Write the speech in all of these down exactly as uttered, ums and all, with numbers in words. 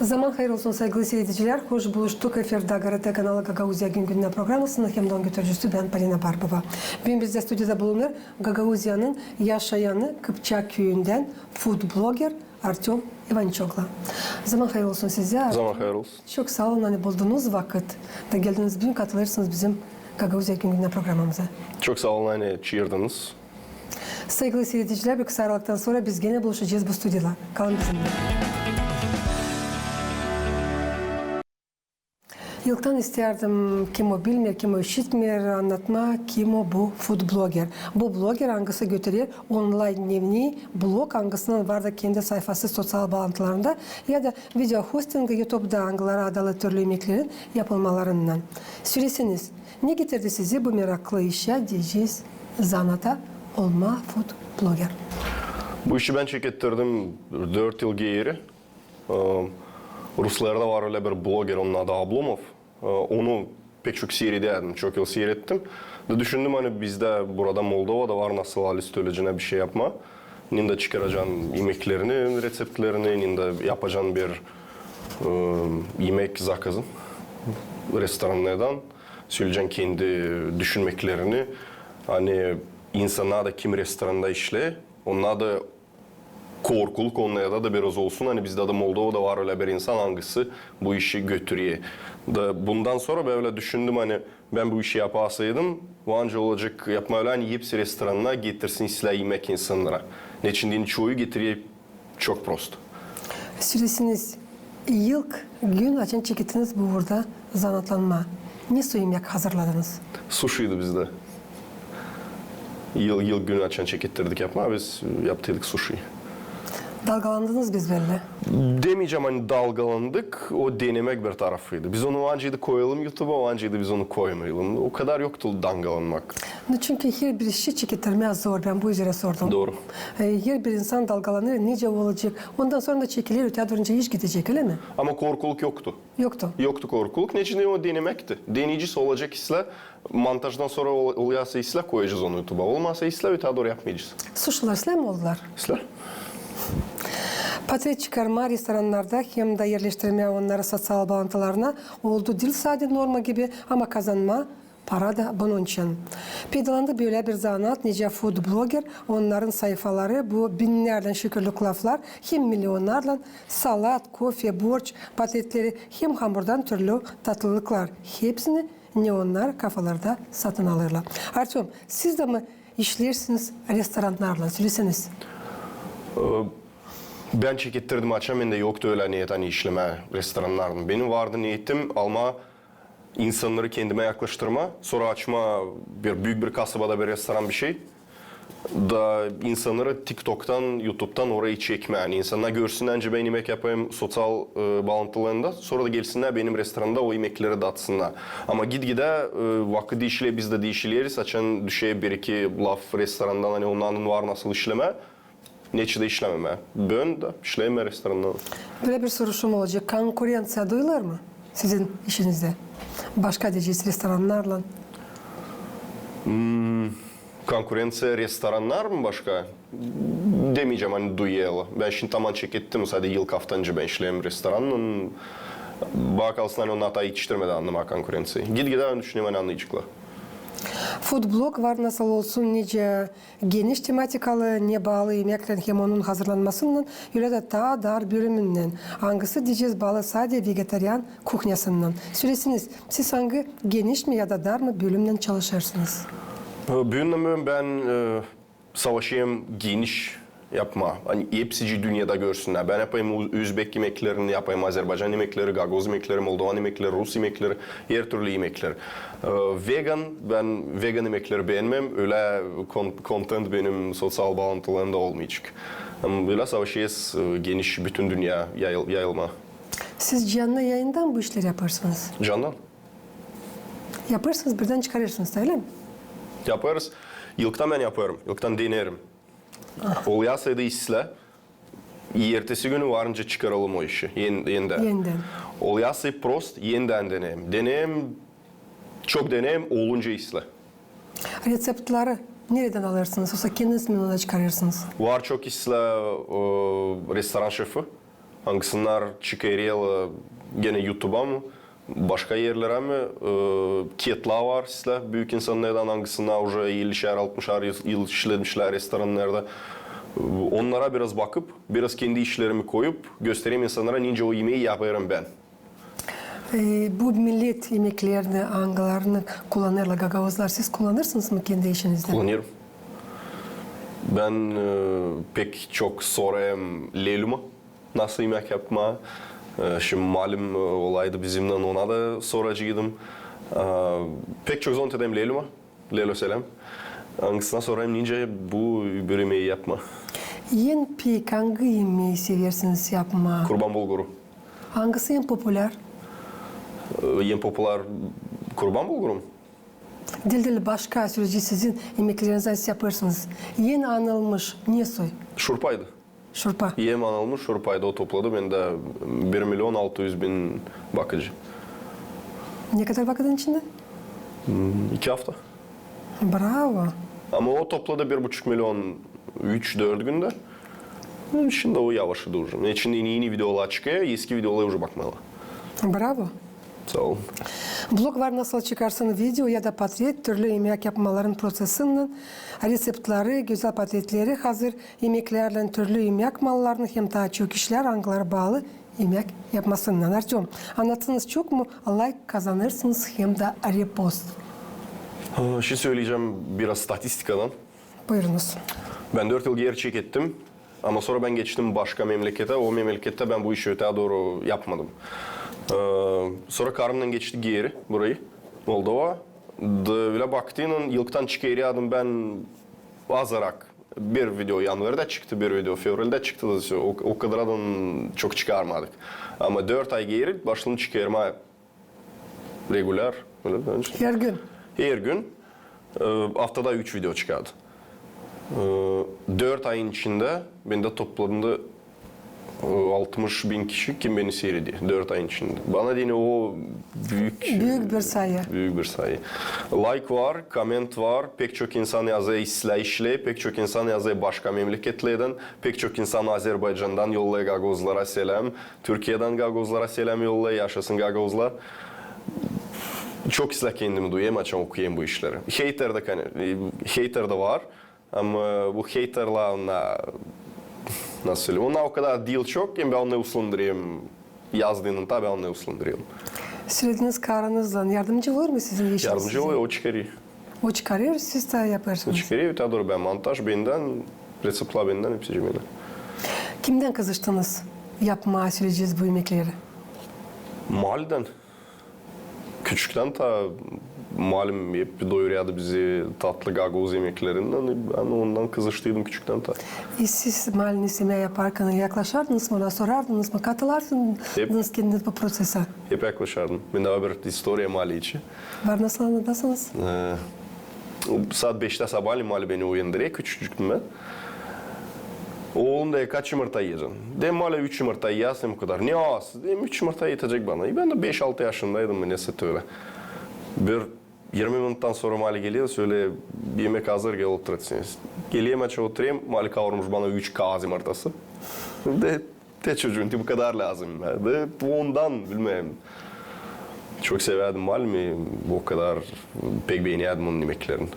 Zaman hayır olsun, saygılı siiredicilär. Hoş buluştuk. Efirdä GRT kanalı Gagauziya gün-gündän programasının hem dä onun götürücüsü bän, Polina Barbova. Büün bizdä studiyada bulunêr Gagauziyanın yaşayanı, Kıpçak küüyündän food bloger Artöm İvançokla. Zaman hayır olsun sizä. Zaman hayır olsun. Çok saa olun, ani buldunuz vakıt da geldiniz büün, katılêrsınız bizim Gagauziya gün-gündän programamıza. Çok saa olun, ani çaardınız. Saygılı siiredicilär, bir kısa aralıktan sora biz genä buluşacez bu studiyada. Kalın bizimnän. İlktän isteerdim, kim o bilmeer, kim o işitmeer, annatmaa, kim o bu food bloger. Bu bloger, angısı götürer onlayn dnevnii, blog, angısının var da kendi sayfası soţial baalantılarında ya da videohostingi YouTube'da, angıları adalı türlü imeklerin yapılmalarınnan. Söleseniz, ne getirdi sizi bu meraklı işä, deyecez, zanaata, olmaa food bloger? Bu işi bän çekettirdim dört yıl geeri. E, ruslarda var ölä bir bloger, onun adı Oblomov. E, onu pek çok siiredärdim, çok yıl siirettim. Da düşündüm, ani bizdä burada Moldovada var nasıl alis tölücenä bişey yapmaa. Nin dä çıkaracan imeklerini, reţeptlerini, nin dä yapacan bir, e, imek zakazı restorannardan. Söleyecän kendi düşünmeklerini. Ani insannar da, kim restoranda işleer, onnar da korkuluk onnarda da biraz olsun, ani bizdä dä Moldovada var ölä bir insan, angısı bu işi götürer. Da bundan sora bän ölä düşündüm, ani bän bu işi yapasaydım, var nicä olacek yapmaa ölä, ani hepsi restorannar getirsin islää imek insannara. Neçin deyni, çoyu getirer çok prost. Söleseniz, ilk gün açan çekettiniz bu uurda zanaatlanmaa, ne soy imek hazırladınız? Suşiydi bizdä. İlk, ilk gün açan çekettirdik yapmaa, biz yaptıydık suşi. Dalgalandınız biz bellä. Demeyecäm, ani dalgalandık, o denemäk bir tarafıydı. Biz onu var nicä koyalım YouTube'a, var nicä biz onu koymayalım. O kadar yoktu dalgalanmak. Nu, çünkü herbir işi çekettirmää zor, bän bu üzerä sordum. Dooru. E, herbir insan dalgalanêr, nicä olacek. Ondan sora da çekiler, öteyä dooru nicä iş gidecek, ölä mi? Ama korkuluk yoktu. Yoktu. Yoktu korkuluk. Neçin deyni, o denemäkti. Deneyecez, olacek islää. Montajdan sora ol-, olasa islää, koyacez onu YouTube'a. Olmasa islää, öteyä dooru yapmayacez. Suşilar islää mi oldular? İslää. Patret çıkarmaa restorannarda hem dä erleştirmää onnarı soţial baalantılarına oldu diil sade norma gibi, ama kazanmaa para da bunun için. Peydalandı bölä bir zanaat, nicä food bloger, onnarın sayfaları, bu binnärlän şekillik laflar, hem milionnarlan salat, kofe, borç, patretleri, hem hamurdan türlü tatlılıklar. Hepsini ne onnar kafelerdä satın alêrlar. Artöm, siz dä mi işleersiniz restorannarlan? Söleseniz. E, bän çekettirdim açan, bendä yoktu ölä niyet, ani işlemää restorannarlan. Benim vardı niyetim almaa insannarı kendimä yaklaştırmaa, sora açmaa bir büük bir kasabada bir restoran, bişey. Da insannarı TikToktan, YouTube'tan orayı çekmää. Ani insannar görsünnär, nicä bän imek yapêrım soţial, e, baalantılarında, sora da gelsinnär benim restoranımda o imekleri datsınnar. Ama git-gidä, e, vakıt diişiler, biz dä diişileriz. Açan düşer bir-iki laf restorandan, ani onnarın var nasıl işlemää. Neçin dä işlememää. Büün dä işleerim restoranda. Bölä bir soruşum olacek. Konkurenţiya duyulêr mı sizin işinizdä? Başka deyecez restorannarlan. Hmm, konkurenţiya restorannarlan başka? Demeyecäm, ani duyêrlar. Bän şindi taman çekettim, sade ilk aftancı bän işleerim restorannan. Bana kalsın, ani onnar taa etiştirmedi annamaa konkurenţiyayı. Git-gidä düşünerim, ani annayaceklar. Food blog var nasıl olsun, nicä geniş tematikalı, ne baalı imeklän hem onun hazırlanmasınnan, ölä dä taa dar bölümünnän, angısı deyecez baalı sade vegetarian kuhnyasınnan. Söleseniz, siz angı geniş mi ya da dar mı bölümnän çalışêrsınız? E, büün bän, e, savaşêrım geniş yapmaa. Ani hepsicii dünnedä görsünnär. Bän yapêrım u-, üzbek imeklerini, yapêrım azerbaycan imekleri, gagauz imekleri, moldovan imekleri, rus imekleri, her türlü imekleri. E, vegan, bän vegan imekleri beenmeerim. Ölä kon-, kontent benim soţial baalantılarımda olmayacek. Ama bölä savaşêrız, e, geniş, bütün dünneyä yayıl-, yayılmaa. Siz canlı yayından bu işleri yapêrsınız? Candan. Yapêrsınız, birdän çıkarêrsınız, ölä mi? Yapêrız. İlktän bän yapêrım, ilktän deneerim. Olêrsaydı islää, ertesi günü var nicä çıkaralım o işi. En-, endän. Endän. Olêrsaydı prost, endän deneerim. Deneerim, çok deneerim, olunca islää. Reţeptleri neredän alêrsınız, osa kendiniz mi onu çıkarêrsınız? Var çok islää, e, restoran şefi. Angısınnar çıkêrêr genä YouTuba mı, başka erlerä mi, e, Ketla var, sislä büük insannardan, angısınnar uje ellişär, altmışar yıl, yıl işlemişlär restorannarda. Onnara biraz bakıp, biraz kendi işlerimi koyup, göstererim insannara, nicä o imeyi yapêrım bän. E, bu millet imeklerini, angılarını kullanêrlar gagauzlar, siz kullanêrsınız mı kendi işinizdä? Kullanêrım. Bän, e, pek çok sorêrım Lelüma, nasıl imäk yapmaa. E, şindi malüm, e, olaydı bizimnän, ona da soraceydım. E, pek çok zannederim Lelüma. Lelü, seläm. Angısına sorêrım, nicä bu bir imeyi yapmaa. En pek angı imeyi seversiniz yapmaa? Kurban bulguru. Angısı en populär? E, en populär kurban bulguru mu? Diil, diil, başka, söleyecez sizin imeklerinizä siz yapêrsınız. En anılmış ne soy? Şurpaydı. Şurpa. En anılmış şurpaydı, o topladı bendä bir milyon altı üz bin bakıcı. Ne kadar vakıdın içindä? Hmm, iki afta. Bravo. Ama o topladı bir buçuk milyon üç-dört gündä. Şindi o yavaşladı uje. Şindi eni videolar çıkêr, eski videolara uje bakmalı. Bravo. Saa olun. Blog var, nasıl çıkarsın video ya da portret, türlü imäk yapmaların prosesinnän, reţeptleri, gözäl portretleri hazır imeklärlän, türlü imäk mallarını hem taa çok işlär, angıları baalı imäk yapmasınnan. Artёm, annatsana, çok mu layk kazanêrsınız hem dä repost? Ha, şindi söleyecäm biraz statistikadan. Buyurunuz. Bän dört yıl geeri çekettim. Ama sora bän geçtim başka memleketä. O memleketä bän bu işi ötää dooru yapmadım. E, sora karımnan geçtik geeri burayı, Moldova. Da ölä baktıynan, yılktan çıkêrdım bän azarak. Bir video yanvarda çıktı, bir video fevraldä çıktı. Da o, o kadar çok çıkarmadık. Ama dört ay geeri başladım çıkarmaa regulär, ölä mi? Her gün. Her gün. E, aftada üç video çıkardı. E, dört ayın içindä bendä toplandı, e, altmış bin kişi, kim beni siiredi dört ayın içindä. Bana deyni o büük, büük bir sayı. Büük bir sayı. Layk var, koment var, pek çok insan yazêr islää işleri, pek çok insan yazêr başka memleketlerdän, pek çok insan Azerbaycandan yollêêr gagauzlara seläm, Türkiyedän gagauzlara seläm yollêêr, yaşasın gagauzlar. Çok islää kendimi duyêrım, açan okuyêrım bu işleri. Heyter dä, kane-, e, heyter dä var. Ama bu heyterlär, onnar, nasıl söleyim, onnar o kadar diil çok, hem bän onnarı uslandırêrım. Yazdıynan taa bän onnarı uslandırêrım. Sölediniz, karınızlan yardımcı olêr mı sizin işinizdä? Yardımcı olêr, o çıkarêr. O çıkarêr, siz taa yapêrsınız. O çıkarêr, ötää dooru bän montaj, bendän, reţeptlär bendän, hepsi bendän. Kimdän kızıştınız yapmaa, söleyecez bu imekleri? Maallän. Küçüktän taa malüm hep doyurêrdı bizi tatlı gagauz imeklerinnän. Bän ondan kızıştıydım küçüktän taa. E siz maallän imeyi yaparkan yaklaşardınız mı ona, sorardınız mı, katılardınız kendiniz bu prosesä? Hep yaklaşardım. Bendä var bir istoriya maallän için. Var, nasıl, annadasınız? E, saat beştä sabaalän maallän beni uyandırêr, küçücüktüm bän. Oolum, deer, kaç yımırta iyecän? Deerim, maallän üç yımırta iyäsin, o kadar. Ne az? Deerim, üç yımırta etecek bana. E, bän dä beş-altı yaşındaydım mı, neysä, ölä. Bir irmi minuttan sora maallän geler, söleer, imek hazır, gel otur. Geläm, açan oturêrım, maallän kavurmuş bana üç kaaz yımırtası. Deer, te çocuum, te bu kadar lääzım. Deer, ondan, bilmeerim. Çok sevärdim maallemi, o kadar pek beenärdim onun imeklerini.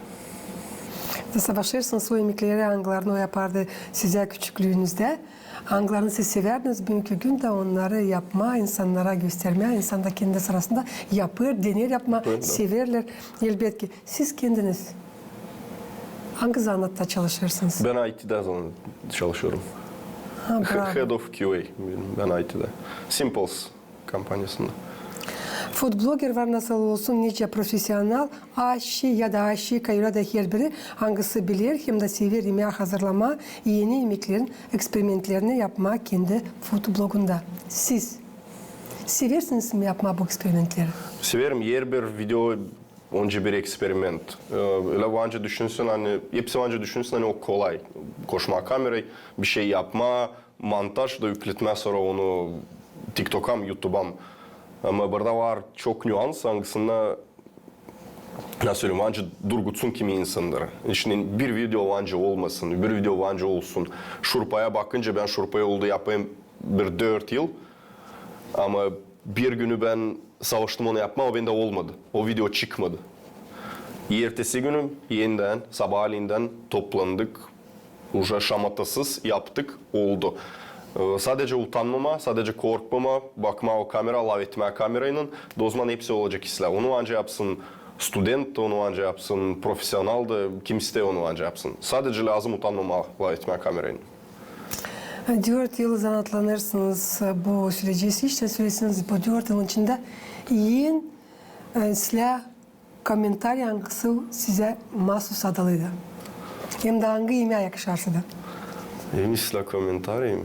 Nasıl başarêrsınız o imekleri, angılarını o yapardı sizä küçüklüünüzdä? Angılarını siz sevärdiniz büünkü gündä onnarı yapmaa, insannara göstermää, insan da kendi sırasında yapêr, dener yapmaa, severlär. Elbetki. Siz kendiniz angı zanaatta çalışêrsınız? Bän I T'dä zan-, çalışêrım. Ha, bravo. Head of Q A bän I T'dä. Simples kompaniyasında. Food bloger var, nasıl olsun, nicä profesional aşçı ya da aşçı kayura da herbiri, angısı biler hem dä sever imeyi hazırlamaa, eni imeklerin eksperimentlerini yapmaa kendi food blogunda. Siz seversiniz mi yapmaa bu eksperimentleri? Severim. Herbir video öncä bir eksperiment. E, ölä var nicä düşünsün, ani, hepsi var nicä düşünsün, ani o kolay. Koşmaa kameraya, bişey yapmaa, montaj da ükletmää sora onu TikToka mı, YouTube'a mı. Ama burada var çok nüans, angısında, nasıl söleyim, var nicä durgutsun kimi insannarı. Şindi bir video var nicä olmasın, bir video var nicä olsun. Şurpaya bakınca bän şurpayı oldu yapêrım bir dört yıl. Ama bir günü bän savaştım onu yapmaa, o bendä olmadı. O video çıkmadı. Ertesi günü enidän, sabaalendän toplandık. Uje şamatasız yaptık, oldu. E, sadecä utanmamaa, sadecä korkmamaa, bakmaa o kameraa, lafetmää kameraylan, da ozaman hepsi olacek islää. Onu ancak yapsın student, onu ancak yapsın profesional da, kim isteer onu ancak yapsın. Sadecä lääzım utanmamaa lafetmää kameraylan. Dört yıl zanaatlanêrsınız bu süreci. Siz iştä söleseniz, bu dört yılın içindä en, e, islää kommentariy angısı sizä maasuz adalıydı? Hem dä angı imää yakışar sizä? En islää kommentariy.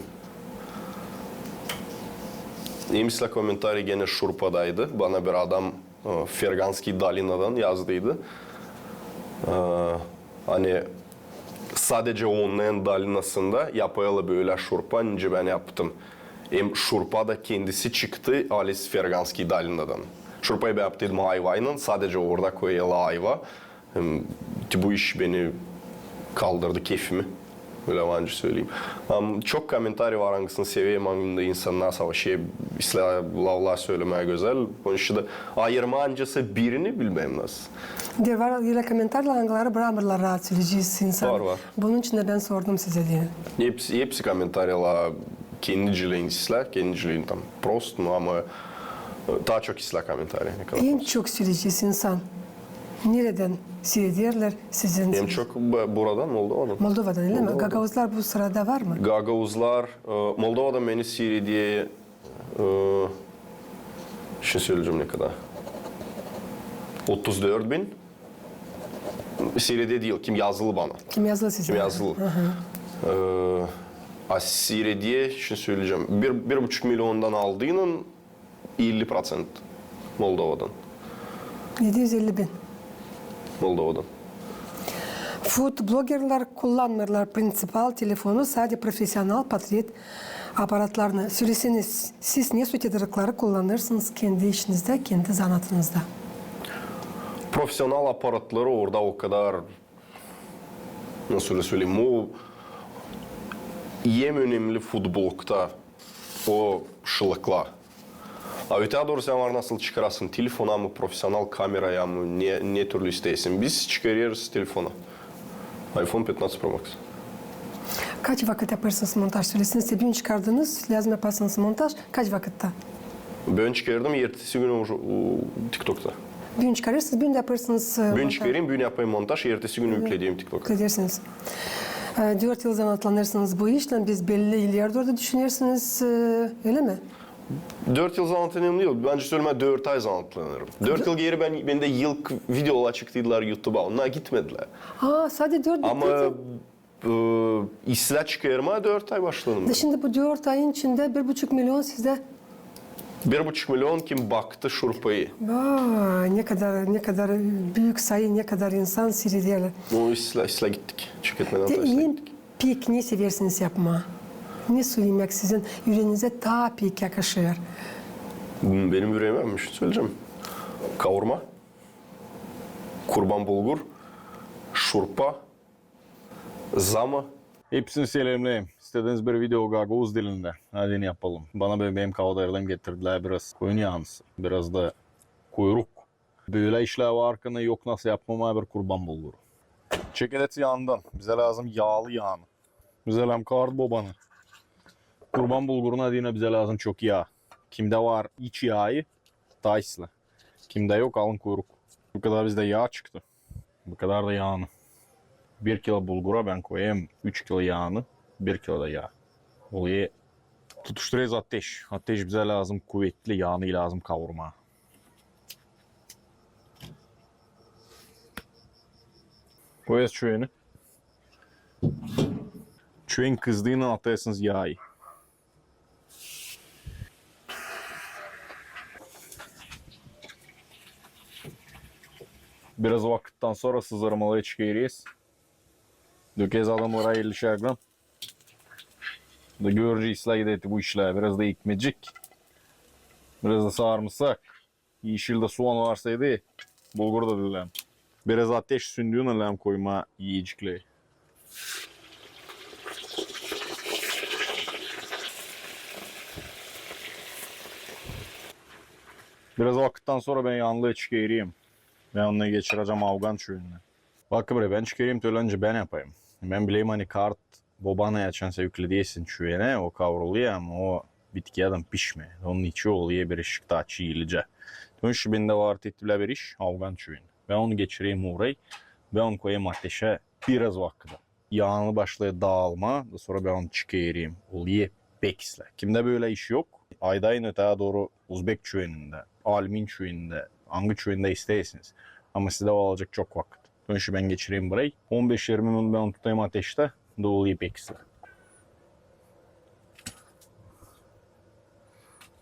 En islää kommentariy genä şurpadaydı. Bana bir adam, e, Ferganskiy dolinadan yazdıydı. E, ani sadecä onnarın dolinasında yapêrlar bölä şurpa, nicä bän yaptım. Hem şurpa da kendisi çıktı alis Ferganskiy dolinadan. Şurpayı bän yaptıydım ayvaylan, sadecä orada koyêrlar ayva. Hem te bu iş beni kaldırdı kefimi. Bölä var nicä söleyim. Am, çok kommentariy var, angısını severim, angılarında insannar savaşêr, islää laflar sölemää gözäl. Onun için dä ayırmaa ancak birini bilmeerim nasıl. Var ölä kommentariylar, angıları bramırlar raat söleyecek insan. Var, var. Bunun için dä bän sordum sizä deyni. Hepsi, hepsi kommentariylar kendiciliin islää, kendiciliin tam prost, no ama, e, taa çok islää kommentariy. En çok söleyecek insan neredän siirederlär sizin? En çok bu-, buradan, Moldovadan. Moldovadan, ölä mi? Moldovadan. Gagauzlar bu sırada var mı? Gagauzlar, e, Moldovadan beni siireder, e, şindi söleyecäm ne kadar. Otuz dört bin. Siireder diil, kim yazılı bana. Kim yazılı sizä? Kim yazılı. Aha. E, a siireder, şindi söleyecäm, bir, bir buçuk milyondan aldıynan elli proţent Moldovadan. Edi üz elli bin. Moldovadan. Food blogerlär kullanmêêrlar prinţipal telefonu, sade profesional portret aparatlarını. Söleseniz, siz ne sutedarlıkları kullanêrsınız kendi işinizdä, kendi zanaatınızda? Profesional aparatları orada o kadar, nasıl söleyim, o en önemli food blogta o şıllıklar. A ötää dooru sän var nasıl çıkarasın, telefona mı, profesional kameraya mı, ne, ne türlü isteersin. Biz çıkarêrız telefona. iPhone petnaţe Pro Max. Kaç vakıt yapêrsınız montaj? Söleseniz, büün çıkardınız, lääzım yapasınız montaj. Kaç vakıtta? Büün çıkardım, ertesi günü uje, u, TikTokta. Büün çıkarêrsınız, büün dä yapêrsınız, e, montaj. Büün çıkarêrım, büün yapêrım montaj, ertesi günü ükleyecäm TikTokta. Edersiniz. E, dört yıl zanaatlanêrsınız bu işlän, biz belli ileri dooru düşünersiniz, e, ölä mi? Dört yıl zanaat önemli diil. Bän sölemää, dört ay zanaatlanêrım. Dört yıl geeri bän, bendä ilk videolar çıktıydılar YouTube'a. Onnar gitmedilär. Aa, sade dört yıl. Ama, e, islää çıkarmaa dört ay başladım. Da şindi bu dört ayın içindä bir buçuk milyon sizdä. Bir buçuk milyon kim baktı şurpayı. Vay, ne kadar, ne kadar büük sayı, ne kadar insan siireder. O islää, islää gittik. Çıkartmadan da islää gittik. Pek ne seversiniz yapmaa? Ne suyu imäk sizin üreenizdä taa pek yakışêr? Benim üreemä, bir şey söleyecäm. Kavurma, kurban bulgur, şurpa, zama. Hepsini selemneerim. İstediniz bir video gagauz dilindä? Hadi ne yapalım. Bana benim kavadaylarım getirdilär biraz koyun yaanısı, biraz da kuyruk. Bölä işlär varkan yok nasıl yapmamaa bir kurban bulguru. Çekedecez yaandan. Bizä lääzım yaalı yaanı. Bizä lääzım kartbobanı. Kurban bulguruna deyni bizä lääzım çok yaa. Kimdä var iç yaayı, taa islää. Kimdä yok, alın kuyruk. Bu kadar bizdä yaa çıktı. Bu kadar da yaanı. Bir kilo bulgura bän koyêrım üç kilo yaanı, bir kilo da yaa. Olêr. Tutuşturêrız ateş. Ateş bizä lääzım kuvetli, yaanı lääzım kavurmaa. Koyêrız çöeni. Çöen kızdıynan atêrsınız yaayı. Biraz vakıttan sora sızdırmaları çıkarêrız. Dökerez adamnara ellişer gram. Da görünce islää gidecek bu işlär. Biraz da ekmecik. Biraz da sarımsak. Yeşil dä suan varsaydı, bulgur da diil. Biraz ateş sündüyünä lääzım koymaa yiyecikleri. Biraz vakıttan sora bän yanlı çıkêrım. Bän onu geçirecäm afgan çüünä. Bakın burayı, bän çıkêrım, tölä bän yapayım. Bän bilerim, ani kart bobanı açan sä ükledeysin çüünä, o kavrulêr, ama o bitkiyädän pişmeer. Onun için oluyor bir işik taa çiilicä. Onun için bendä var te bölä bir iş, afgan çüün. Bän onu geçireyim orayı, bän onu koyêrım ateşä biraz vakıda. Yaanı başlêêr daalmaa, da sora bän onu çıkêrım. Oluyor pek islää. Kimdä bölä iş yok, aydayın ötää dooru uzbek çüünündä, almin çüünündä, angı çüünündä isteersiniz. Ama sizdä o alacek çok vakıt. Onun için bän geçireyim burayı. On beş irmi minut bän onu tutêrım ateştä, da oluyor pek islää.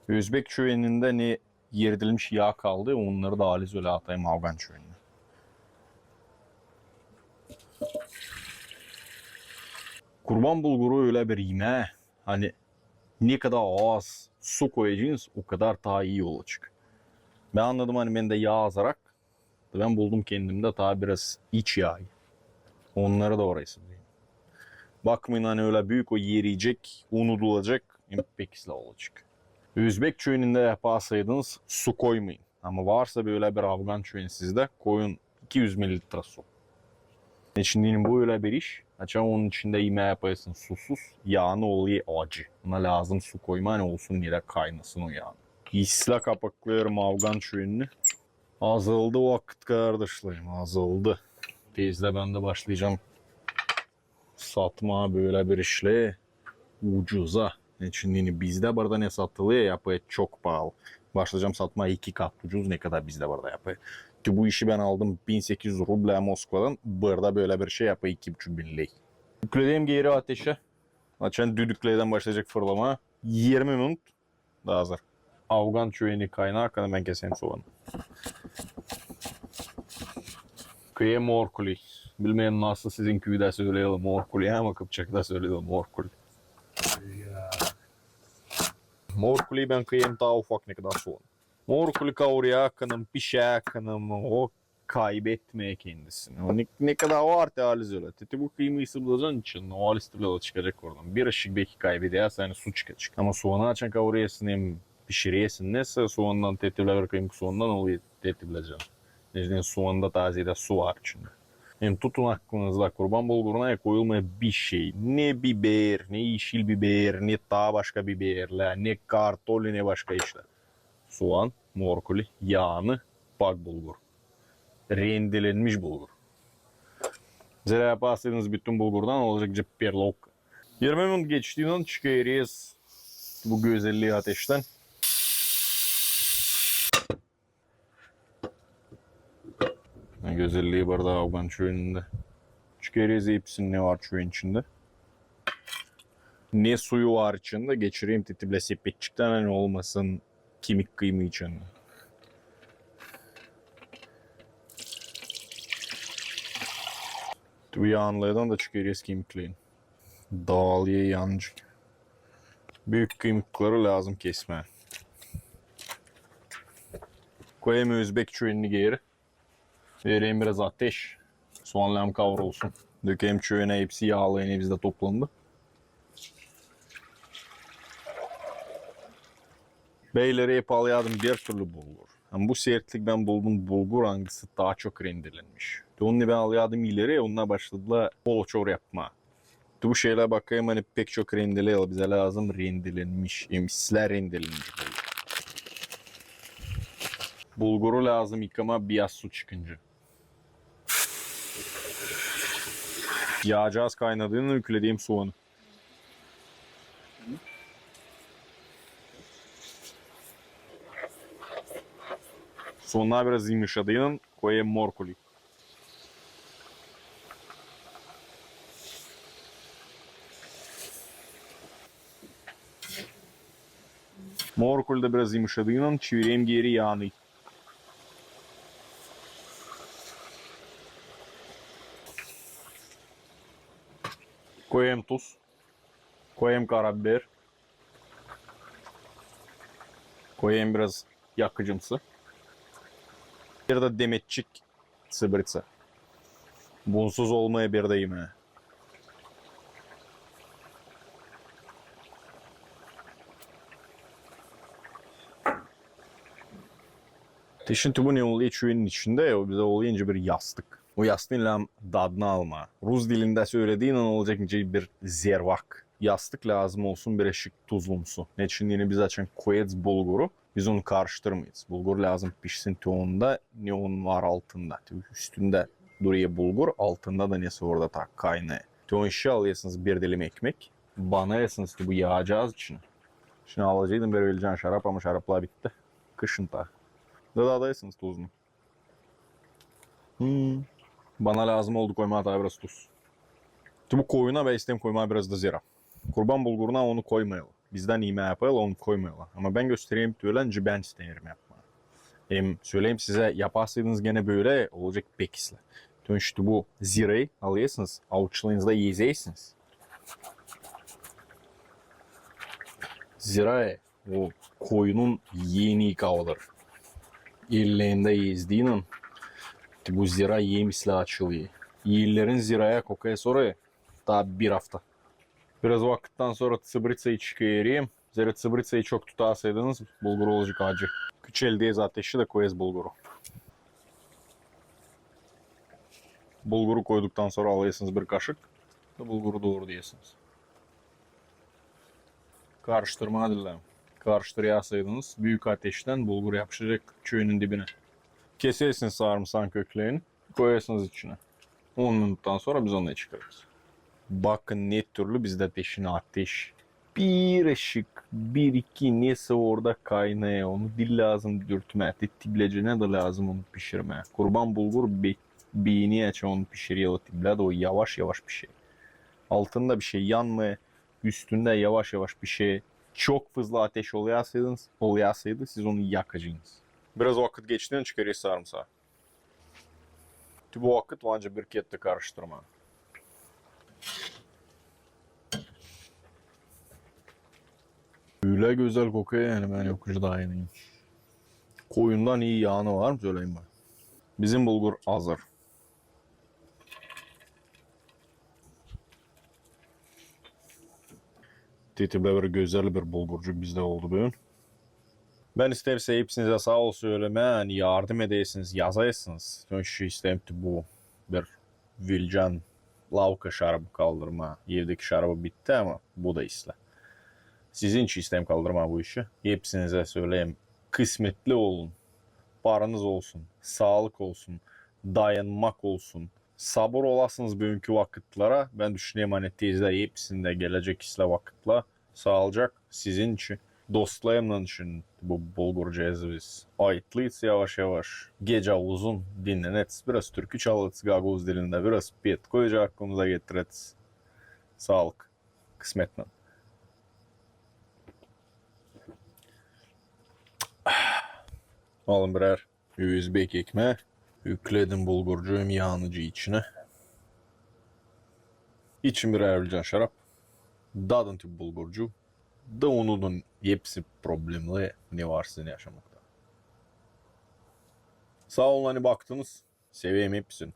Özbek çüünündä ne eridilmiş yaa kaldı, onnarı da halizdän ölä atayım afgan çüününä. Kurban bulguru ölä bir imää, ani ne kadar az su koyacanız, o kadar taa ii olacek. Bän annadım, ani bendä yaa azarak, da bän buldum kendimdä taa biraz iç yaayı. Onnarı da oraya sızdêrım. Bakmayın, ani ölä büük o eriyecek, unudulacek, hem pek islää olacek. Özbek çüünündä yapsaydınız, su koymayın. Ama varsa bölä bir afgan çüün sizdä, koyun iki üz mililiträ su. Şindi bu ölä bir iş, açan onun içindä imää yapêrsın susuz, yaanı oluyor acı. Ona lääzım su koymaa, ani olsun, neredä kaynasın o yaa. İslää kapaklêêrım afgan çüününü. Azaldı vakıt, kardaşlarım, azaldı. Tezdä bän dä başlayacam satmaa bölä bir işlär ucuza. Şindi bizdä burada ne satılêr, yapêr çok paalı. Başlayacam satmaa iki kat ucuz, ne kadar bizdä burada yapêr. Te bu işi bän aldım bin sekiz üz rublä Moskvadan, burada bölä bir şey yapêr iki buçuk bin ley. Ükledeyim geeri ateşä. Açan düdüklerdän başlayacek fırlamaa. İrmi minut. Da hazır. Afgan çüünü kaynarkan bän keseyim soğanı. Koyêrım morkuli. Bilmeerim, nasıl sizin küüdä söleerlär morkuli, ama Kıpçakta söleerlär morkuli. Morkuli bän koyêrım taa ufak ne kadar soğan. Morkuli kavurêrkanım, pişärkanım, o kaybetmeer kendisini. O ne, ne kadar var te halizdän ölä. Te bu kıymıyı sıblacan için, o halizdän ölä çıkacek oradan. Bir işik beki kaybedärsin, ani su çıkacek. Ama soğanı açan kavurêrsın hem pişirersin, neysä soğandan te bölä bir kıymık soğandan oluyor te bölä can. Nezdän soğanda taa zeedä su var içindä. Hem tutun aklınızda, kurban bulguruna koyulmêêr bir şey. Ne biber, ne işil biber, ne taa başka biberlär, ne kartoli, ne başka işlär. Soğan, morkuli, yaanı, pak bulgur. Rendelenmiş bulgur. Zerä yapsaydınız bütün bulgurdan, olacek cıp perlovka. İrmi minut geçtiynän çıkêrız bu gözellii ateştän. Gözellii burada afgan çüünündä. Çıkêrız hepsini, ne var çüün içindä. Ne suyu var içindä, geçireyim te bölä sepetçiktän, ani olmasın kemik kıymı içindä. Bu yaanlardan da çıkêrız kemiklerini. Daalêr yaancı. Büük kıymıkları lääzım kesmää. Koyêrım özbek çüününü geeri. Vereyim biraz ateş. Soğan lääzım kavrulsun. Dökeyim çüünä hepsi yaalı, ani bizdä toplandı. Bän ileri hep alıyardım bir türlü bulgur. Ama bu sertlik bän buldum bulgur, angısı taa çok rendelenmiş. Te onu bän alıyardım ileri, onnar başladılar poloçor yapmaa. Bu şeylär bakayım, ani pek çok rendeleyim, bizä lääzım rendelenmiş, hem islää rendelenmiş bulgur. Bulguru lääzım yıkamaa, biraz su çıkınca. Yaacıız kaynadıynı, ükledeyim soğanı. Soğannar biraz yımışadıynı koyêrım morkuli. Morkuli dä biraz yımışadıynı çevireyim geeri yaanı. Koyêrım tuz. Koyêrım karabiber. Koyêrım biraz yakıcımsı. Bir dä demetçik sıbrıça. Bunsuz olmêêr bir dä imää. Te şindi bu ne olêr çöönün içindä, o bizä olêr nicä bir yastık. O yastıın lääzım dadını almaa. Rus dilindä sölediynän olacek nicä bir zervak. Yastık lääzım olsun bir eşik tuzlumsu. Neçin deyni biz açan koyêrız bulguru, biz onu karıştırmêêrız. Bulgur lääzım pişsin te onda, ne onun var altında. Te üstündä durêr bulgur, altında da nesä orada taa kaynêêr. Te onun işi alêrsınız bir dilim ekmek, banêrsınız te bu yaacaz içinä. Şindi alaceydım bir vilcan şarap, ama şaraplar bitti. Kışın taa. Da dadêrsınız tuzunu. Hmm. Bana lääzım oldu koymaa taa biraz tuz. Te bu koyuna bän isteerim koymaa biraz da zira. Kurban bulguruna onu koymêêrlar. Bizdä imää yapêrlar, onu koymêêrlar. Ama bän göstereyim tölä, nicä bän isteerim yapmaa. Hem söleyim sizä, yapasıydınız genä bölä, olacek pek islää. Te şindi bu zirayı alêrsınız, avuçlarınızda ezärsiniz. Zirayı o koyunun eni kavulur. Ellerindä ezdiynän, te bu zira hem islää açılêr. Ellerin ziraya kokêr sora taa bir afta. Biraz vakıttan sora tsibritsayı çıkarêrım. Zerä tsibritsayı çok tutarsaydınız, bulgur olacek acı. Küçelderiz ateşi da koyêrız bulguru. Bulguru koyduktan sora alêrsınız bir kaşık da bulguru doorêrsınız. Karıştırmaa diil. Karıştırarsaydınız, büük ateştän bulgur yapışacek çöönün dibinä. Kesersiniz sarımsaan köklerini, koyarsınız içinä. On minuttan sora biz onu çıkarêrız. Bakın ne türlü bizdä ateşin ateş. Bir eşik, bir-iki nesä orada kaynêêr. Onu diil lääzım dürtmää, te tibläcänä dä lääzım onu pişirmää. Kurban bulgur be-, beeni açan onu pişirer, o tiblä da o yavaş-yavaş pişer. Altında bişey yanmêêr, üstündä yavaş-yavaş pişer. Çok fazla ateş olêrsaydı, olêrsaydı, siz onu yakacaydınız. Biraz vakıt geçti, çıkarêrız sarımsaa. Te bu vakıt var nicä bir kere tä karıştırmaa. Ölä gözäl kokêr, yani bän yok hiç taa iyiyim. Koyundan ii yaanı var mı, söleyim bana. Bizim bulgur hazır. Te, te bölä bir gözäl bir bulgurcuk bizdä oldu büün. Bän isteerim hepsinizä saa ol sölemää, ani yardım edersiniz, yazêrsınız. Çünkü isteerim te bu bir vilcan lavka şarabı kaldırmaa. Evdeki şarabı bitti, ama bu da islää. Sizin için isteerim kaldırmaa bu işi. Hepsinizä söleyim, kısmetli olun. Paranız olsun, saalık olsun, dayanmak olsun. Sabır olasınız büünkü vakıtlara. Bän düşünerim, ani tezdä hepsindä gelecek islää vakıtlar. Saalıcak sizin için. Dostlarımnan için bu bulgurcazı biz ayıtlêêrız yavaş-yavaş. Gecä uzun, dinneneriz. Biraz türkü çalêrız gagauz dilindä, biraz petko aklımıza getireriz. Saalık. Kısmetnän. Alın birär özbek ekmää. Ükledim bulgurcuun yaanıcıı içinä. İçin birär vilcan şarap. Dadın te bulgurcuu. Da unudun hepsi problemleri, ne var sizin yaşamakta. Saa olun, ani baktınız. Severim hepsini.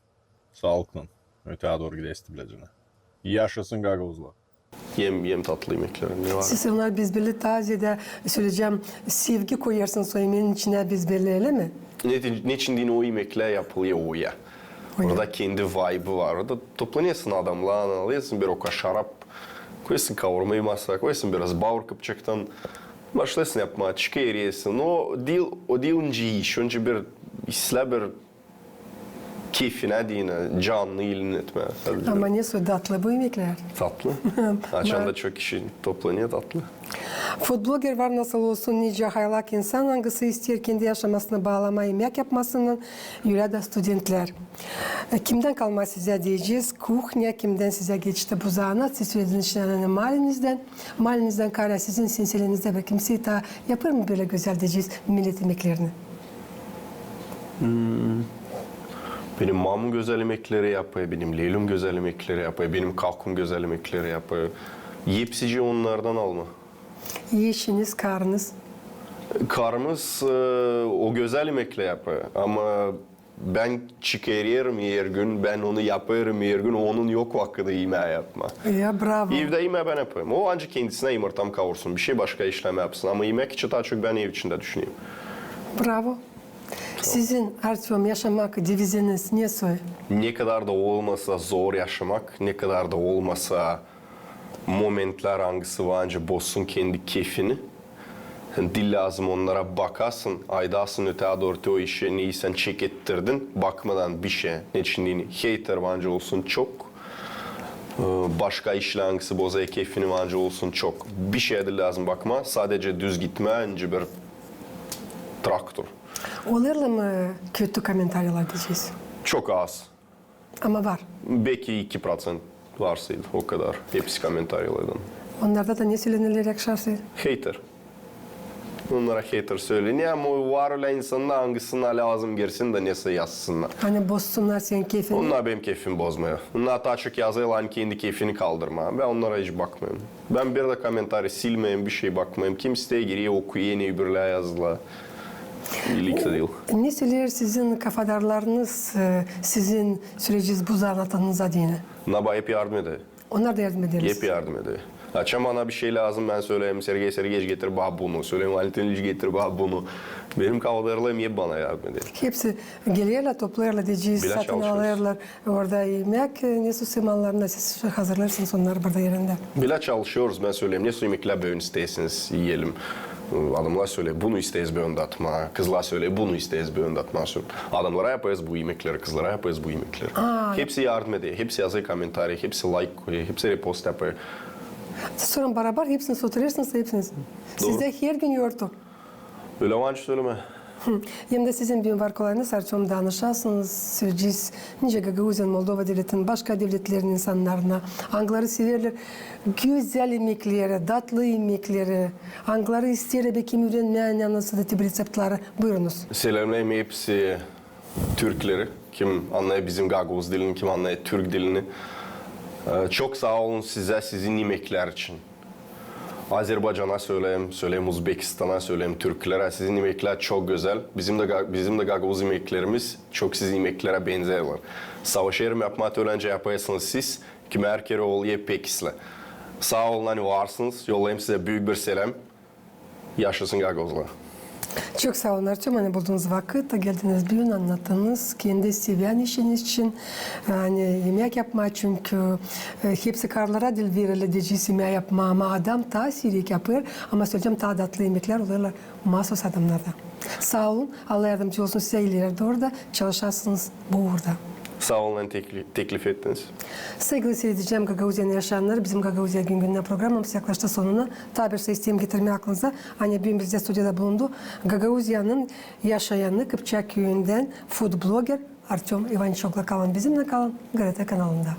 Saalıklan. Ötää dooru gideriz tibläcänä. Yaşasın gagauzlar. Hem, hem tatlı imeklär, ne var? Siz onnar bezbelli taa ziyadä, söleyecäm, sevgi koyêrsınız o imein içinä bezbelli, ölä mi? Ne, neçin deyni o imeklär yapılêr oya. Oya. Orada kendi vibe'ı var. Orada toplanêrsın adamlarlan, alêrsın bir roka şarap, koyêrsın kavurma masaa, koyêrsın biraz baur kıpçaktan, başlêêrsın yapmaa, çıkêrsın. O diil, o diil nicä iş, o nicä bir islää bir keyfinä deyni, canını ilin etmää. Ama ne soy datlı bu imeklär. Tatlı. Açan da çok kişi toplanêr, tatlı. Foodbloger var nasıl olsun, nicä haylak insan, angısı isteer kendi yaşamasını baalamaa imäk yapmasınnan, ölä dä studentlär. E, kimdän kalma sizä deyecez kuhnya, kimdän sizä geçti bu zanaat, siz sölediniz şindi, ani maalinizdän, maalinizdän kaarä sizin senselerizdä bir kimsey taa yapêr mı bölä gözäl deyecez millet imeklerini? Hmm. Benim mamum gözäl imekleri yapêr, benim lelum gözäl imekleri yapêr, benim kakum gözäl imekleri yapêr. Hepsicii onnardan alma. Eşiniz, karınız? Karımız, e, o gözäl imeklär yapêr, ama bän çıkarêrım her gün, bän onu yapêrım her gün, onun yok vakıdı imää yapmaa. Ya, bravo. Evdä imää bän yapêrım. O ancak kendisinä yımırta mı kavursun, bişey başka işlär mi yapsın. Ama imäk için taa çok bän ev içindä düşünerim. Bravo. Sizin, Artёm, yaşamak deviziniz ne soy? Ne kadar da olmasa zor yaşamak, ne kadar da olmasa momentlär, angısı var, ancak bozsun kendi kefini. Diil lääzım onnara bakasın, aydasın ötää dooru o işi, neyi sän çekettirdin, bakmadan bişey, neçin deyni. Heyter var, ancak olsun çok. E, başka işlär, angısı bozêr kefini, var, ancak olsun çok. Bişeyä diil lääzım bakmaa, sadecä düz gitmää, nicä bir traktor. Olêrlar mı kötü komentariyalar deyecez? Çok az. Ama var. Beki iki proţent varsaydı, o kadar. Hepsi komentariyalardan. Onnarda da ne sölenerlär yakışarsa? Heyter. Onnara heyter sölener, ama var ölä insannar, angısına lääzım girsin da nesä yazsınnar. Ani bozsunnar senin kefini? Onnar benim kefimi bozmêêr. Onnar taa çok yazêrlar, ani kendi kefini kaldırmaa. Bän onnara hiç bakmêêrım. Bän bir dä komentariy silmeerim, bişey bakmêêrım. Kim isteer, girer, okuyêr, ne öbürlär yazdılar. İyilik diil. Ne söleer sizin kafadarlarınız, e, sizin süreciniz bu zanaatınıza deyni? Onnar bana hep yardım eder. Onnar da yardım eder. Hep yardım eder. Açan bana bişey lääzım, bän söleerim: Sergey Sergeeviç, getir bana bunu. Söleerim: Valentin İliç, getir bana bunu. Benim kafadarlarım hep bana yardım eder. Hepsi gelerlär, toplêêrlar, deyecez, satın alêrlar. Orada imäk, e, ne susayım mallarını siz hazırlêêrsınız, onnar burada erindä. Bilä çalışêrız, bän söleerim, nesoy imeklär büün isteersiniz iyelim. Adamnar söleer, bunu isteeriz büün datmaa. Kızlar söleer, bunu isteeriz büün datmaa. Adamnara yapêrız bu imekleri, kızlara yapêrız bu imekleri. Hepsi yardım eder, hepsi yazêr komentariy, hepsi layk koyêr, hepsi repost yapêr. Sora barabar hepsini soturêrsınız, hepsini. Sizdä her gün yortu. Ölä var, ancak sölemää. Hem dä sizin büün var kolayınız, Artёm, danışasınız, söleyecez, nicä Gagauziyanın, Moldova devletinin, başka devletlerin insannarına, angıları severlär gözäl imekleri, datlı imekleri, angıları isteerlär beki üürenmää, ani nasıl da te reţeptleri. Buyurunuz. Selämleerim hepsi türkleri, kim annêêr bizim gagauz dilini, kim annêêr türk dilini. E, çok saa olun sizä, sizin imeklär için. Azerbaycana söleerim, söleerim Uzbekistana, söleerim türklerä. Sizin imeklär çok gözäl. Bizim dä ga-, bizim dä gagauz imeklerimiz çok sizin imeklerä benzerlär. Savaşêrım yapmaa, te ölä ancak yapêrsınız siz, kim herkerä olêr pek islää. Saa olun, ani varsınız. Yollêêrım sizä büük bir seläm. Yaşasın gagauzlar. Çok saa olun, Artёm, ani buldunuz vakıt, geldiniz büün, annattınız kendi sevän işiniz için, ani imäk yapmaa, çünkü, e, hepsi karılara diil verilär deyecez imäk yapmaa, ama adam taa siirek yapêr, ama söleyecäm, taa datlı imeklär olêrlar maasuz adamnarda. Saa olun, Allah yardımcı olsun sizä ileri dooru da çalışasınız bu uurda. Saa olun, ani tekli-, teklif ettiniz. Saygılı siiredicilär, Gagauziyanın yaşayannarı, bizim Gagauziya gün-gündän programamız yaklaştı sonuna. Taa bir şey isteerim getirmää aklınıza, ani büün bizdä studiyada bulundu Gagauziyanın yaşayanı, Kıpçak küüyündän foodbloger Artёm İvançoklu. Kalın bizimnän, kalın GRT kanalında.